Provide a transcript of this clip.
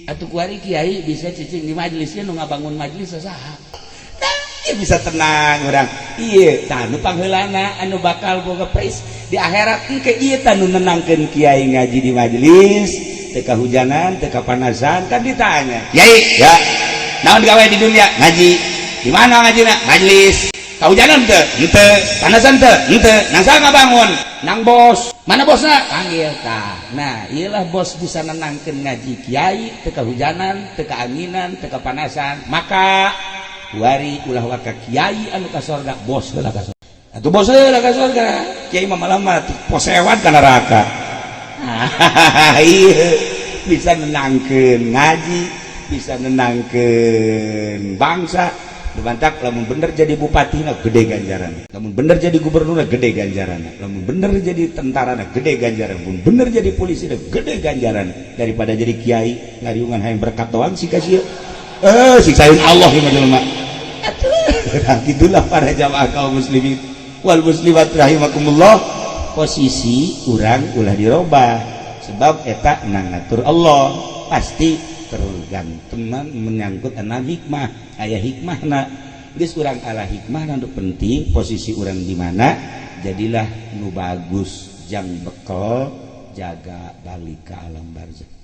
Atuh kuari kiai bisa cicing di majelis nu ngabangun majelis saha? Nah, bisa tenang urang. Ieu tah nu pangheulana anu bakal boga pris di akhirat engke, ieu tah nu nenangkeun kiai ngaji di majelis, teu kahujanan, teu kapanasan. Kan ditanya, "Kiai, ya naon gawe di dunia?" "Ngaji." "Di mana ngajina?" "Majelis." "Kahujanan teu?" "Henteu." "Panasan teu?" "Henteu." "Nang saha ngabangun?" "Nang bos." "Mana bosna? Panggil." Tah, nah iyalah bos bisa nenangkeun ngaji kiai, teu kahujanan, teu kaanginan, teu kapanasan. Maka kuari ulah waka kiai anu ka sorga, bos heula ka sorga. Atuh bos heula ka sorga, kiai mah malah mah posewan ka neraka. Iya, bisa nenangkeun ngaji, bisa nenangkeun bangsa. Dibantak lamun bener jadi bupati na gede ganjaran, lamun bener jadi gubernur na gede ganjaran, lamun bener jadi tentara na gede ganjaran, lamun bener jadi polisi na gede ganjaran daripada jadi kiai ngariungan hayang berkat doang. Si kasih siksain Allah ieu mah jelema atuh. Nah, gitulah para jamaah kaum muslimin wal muslimat rahimakumullah. Posisi urang ulah dirobah, sebab eta nang ngatur Allah, pasti tergantung menyangkut anak hikmah, aya hikmahna. Geus urang ala hikmah. Nu penting posisi urang di mana, jadilah nu bagus jang bekal jaga balik ke alam barzah.